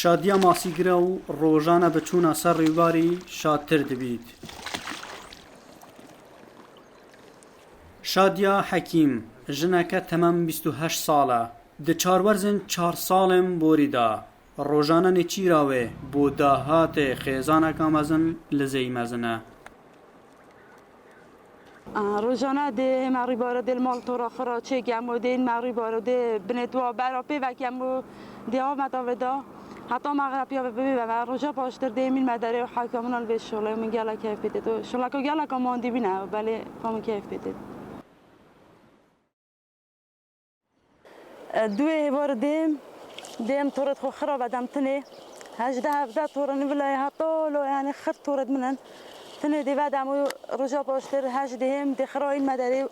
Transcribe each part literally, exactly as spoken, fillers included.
Şadiya masîgira û rojane bi çûna ser rûbarî şadtir dibît. Şadiya Hekîm, jineke temam bîst û heşt sal e. Di çarwerzên çar salên borî de, rojane nêçîra wê bo dahatê xêzaneka mezin li zêy mezin e. Rojane dê hême rîbare dê li mal tora xwe re çêkem û dê hême rîbare dê binê dua bera pê vekem û dê av me tavê da. Heta me xerapiya ve bibê ve me roja paştir dê hêmîn me derê û hewka min li vê şolê û min gelek keyf pê têt û şoleka geleka mandî bîne, belê xwe min keyf pê têt. Duê hêvar dêm, dêm torêt xwe xira vedem tinê. Hejdeh hevdeh torên vila ye heta lo, yani xir torêt min in. Tinê dê vedem û roja paştir hejdehê dê xira in me derê.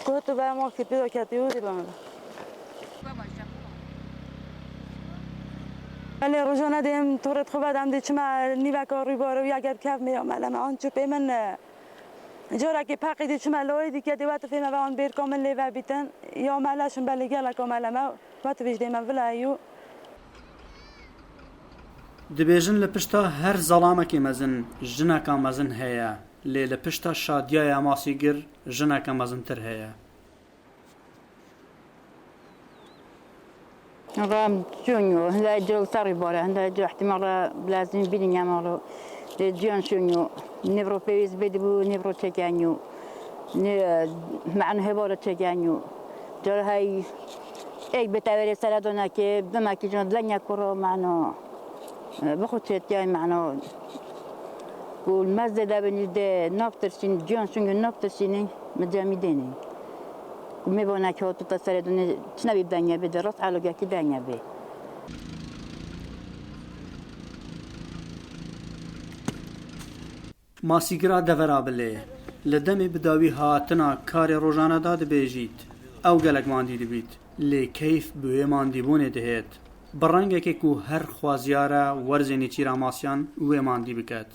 Ku tu ve ma kir pêda ketî û dê bame. Belê roja nedêm torêt xwe vedem dê çima nîveka rûbare û ya gel kev me ya meleme an çû pê min. Carekê peqî dê çime lawê dîke dê wet fêm eve an bêrka min lê vebîtin. Ya me leşim belê geleka me leme wet vêj dê me vila yû. Dibêjin li pişta her zelamekê mezin jineka mezin heye, lê li pişta şadiyaya masîgir jineke mezintir heye. Ram çûnyo, hindê cil serî bare, hindê cil ihtimal re bilezîn bînin yemalo. Lê ciyan çûnyo, nêvro pêwîst bê dibû, nêvro çekenyo. Ne, mano hêvalo çekenyo. Cara hey, ek bi teverê sere donekê, bimekî cino dilenya kuro mano. Bi xwe çêtiyay mano. Ku mez de debinî de naftirsîn, ciyan çûnyo naftirsînî, mi cemî dênî. Ku mêvanek hatu te serê dinê çi nebî dengê bê, de rast elogekî dengê bê. Masîgira devera bilê. Li demê bi dawî hatina karê rojane de dibêjît, ew gelek mandî dibît, lê keyf bi wê mandîbûnê dihêt. Bi rengekê ku her xweziyar e werzê nêçîra masiyan wê mandî biket.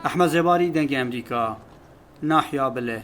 Ehmed Zêbarî, Dengê Emrîka, Nahya Bilê.